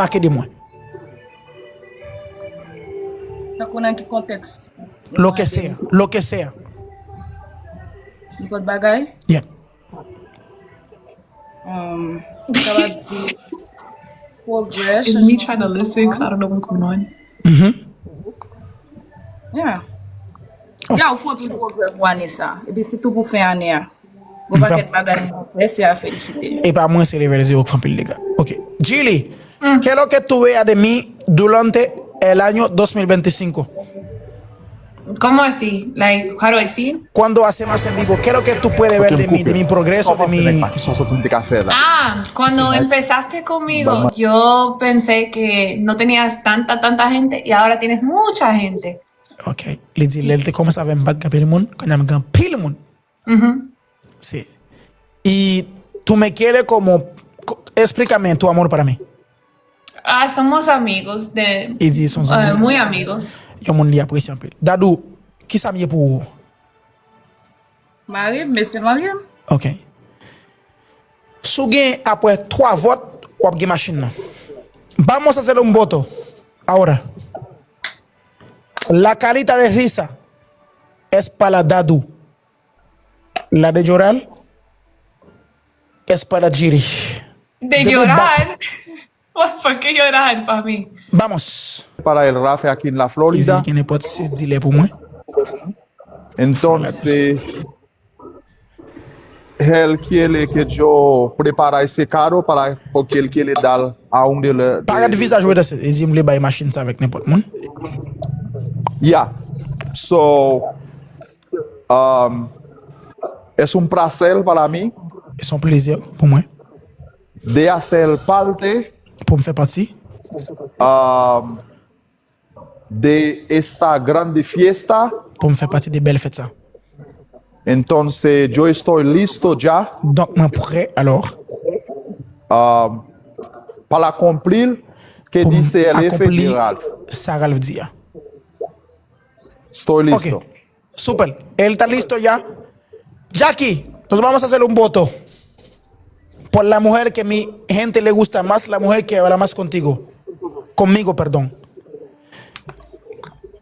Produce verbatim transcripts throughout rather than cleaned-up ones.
Debake de mwen. Tankou nan ki kontèks? Lo que sea, lo que sea. Nenpòt bagay? Yeah. Um, m kapab di pwogrè, Is me trying to listen because I don't know what's going on. Mhm. Yeah. Yeah, ou fè anpil pwogrè pou ane sa. Epi sitou pou fen ane a. Gon pakèt bagay nou fè, se a felisite. E pa mwen, se level zero k fè anpil dega. Ok. Jilly, ¿qué es lo que tú veas de mí durante el año dos mil veinticinco? ¿Cómo así? Like, how do I see? Cuando hacemos en vivo, ¿qué es lo que tú puedes ver de mí, de mi progreso, de mi... Ah, cuando empezaste conmigo, yo pensé que no tenías tanta, tanta gente y ahora tienes mucha gente. Ok. Li di, lè l te kòmanse avè m, pa t gen anpil moun, kounye a m gen anpil moun. Mhm. Sí. Y tú me quieres como... co- Explícame tu amor para mí. Ah, somos amigos de... Li di, son eh, muy amigos. Yon moun li apresye anpil. Dadou, kisa m ye pou ou? Mari m, mesye mari m. Ok. Si w gen apre twa vòt, w ap gen machin nan. Vamos a hacer un voto. Ahora. La carita de risa es para Dadou. La de llorar es para Jilly. De llorar. ¿Por qué llorar para mí? Vamos. Para el Rafe aquí en la Li di Florida. Gen nenpòt sis dilè pou mwen. Entonces, él quiere que yo prepara ese carro para, porque él quiere dar a un de los... Parèt vizaj ou, li di m vle bay machin sa avèk nenpòt moun. Ya. So, um, es un placer para mí Se yon plezi pou mwen. De hacer parte Pou m fè pati um, de esta grande fiesta. Pou m fè pati de bèl fèt sa. Entonces yo estoy listo ya Donk mwen prè alò um, para cumplir que pou m dice el jefe akonpli de Ralph. Sa Ralph di a. Estoy Ok. listo. Súper. Él está listo ya. Jackie, nos vamos a hacer un voto. Por la mujer que mi gente le gusta más, la mujer que habla más contigo. Conmigo, perdón.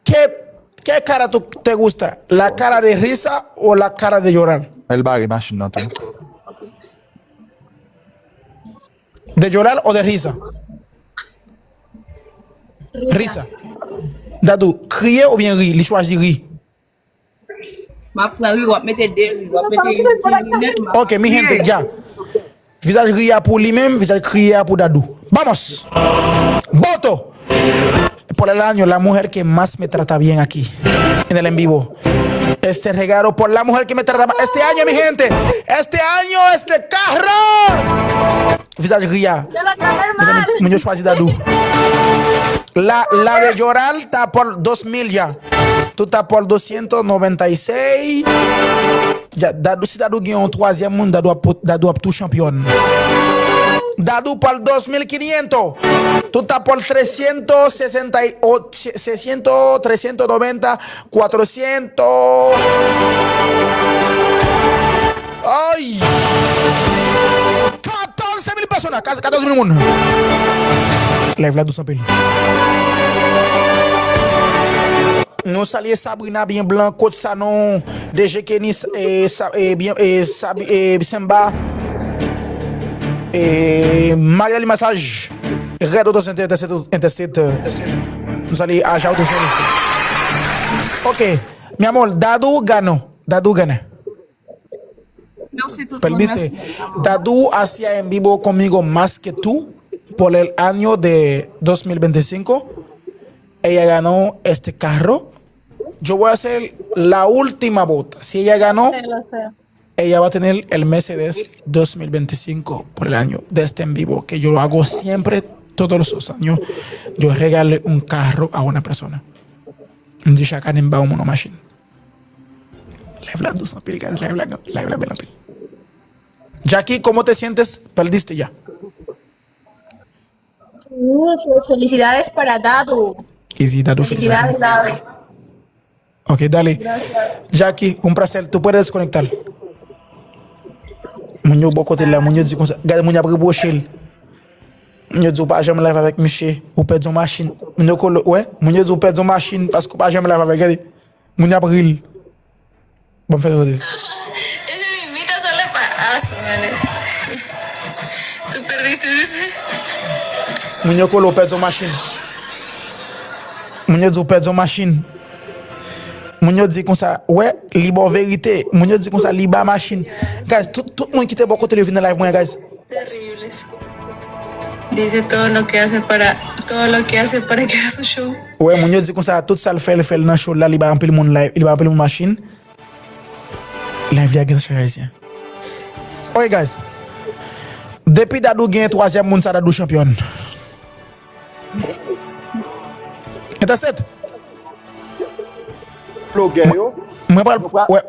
¿Qué, qué cara tú te gusta? ¿La cara de risa o la cara de llorar? El bare machin nan tou. ¿De llorar o de risa? Risa. Dadou, kriye oubyen ri? Li chwazi ri. M ap pran ri, w ap mete de ri, w ap mete ri pou li menm. Ok, mi gente, ya. Vizaj ri a pou li menm, vizaj kriye a pou Dadou. Vamos! Voto por el año, la mujer que más me trata bien aquí en el en vivo. Este regalo por la mujer que me trata más este año, mi gente. Este año, este carro. Vizaj ri a. Mezanmi, moun yo chwazi Dadou. La, la de llorar está por dos mil ya. Tú estás por doscientos noventa y seis. Ya, Dadou, si Dadou gen yon twazyèm moun, Dadou ap, pot- Dadou ap tou chanpyon. Dadou por dos mil quinientos. Tú estás por trescientos sesenta y ocho, seiscientos, trescientos noventa, cuatrocientos. Ay! Catorce mil personas, casi catorce mil moun. Live la dous anpil. Nou salye Sabrina Bien Blanc, Coach Sanon, D J Kenny, eh, sa, eh, bien, eh, Sabi, eh, Semba, eh, Magali Massage, Red Auto Center, Interstate, Interstate, eh, nou salye Aja Auto Service. Ok, mi amor, Dadou ganó, Dadou ganó. Mèsi tout moun, Perdiste. Mèsi. Dadou hacía en vivo conmigo más que tú por el año de dos mil veinticinco. Ella ganó este carro. Yo voy a hacer la última vota. Si ella ganó, ella va a tener el Mercedes dos mil veinticinco por el año de este en vivo, que yo lo hago siempre, todos los años. Yo regalo un carro a una persona. M di chak ane m ba yon moun yon machin. Live la dous anpil, guys. Live la, live la bèl anpil. Jackie, ¿cómo te sientes? Perdiste ya. Sí, pues felicidades para Dadu. Easy, Dadou, Felicidades, felicitation. Dadu. Ok, dale. Jackie, un placer. Tú puedes desconectar. Moun yo bò kote la, moun yo di konsa. Gade, moun yo ap rebwoche l. Moun yo di w pa janm live avèk misye, ou pèdi yon machin. Moun yo kolo, wè, moun yo di w pèdi yon machin paske w pa janm live avèk, gade. Moun y ap ri l. Ban m fè l rele. Mezanmi, mi ta sale pa asa, mane. Tu perdiste, dice. Moun yo kolo pèdi yon machin. Moun yo di w pèdi yon machin. Moun yo di konsa, wè, li ba w verite. Moun yo di konsa, li ba machin. Guys, tout, tout moun ki te bò kote l yo vin nan live mwen, guys. Terribles. Dice todo lo que hace para, todo lo que hace para que haga su show. Wè, moun yo di konsa, tout sa l fè, l fè l nan show la, li ba anpil moun live, li ba anpil moun machin. Live li a gen chak ayisyen. Ok, guys. Depi Dadou gen twazyèm moun sa, Dadou chanpyòn. Enteresan? Blogè yo. Mwen pral, wè,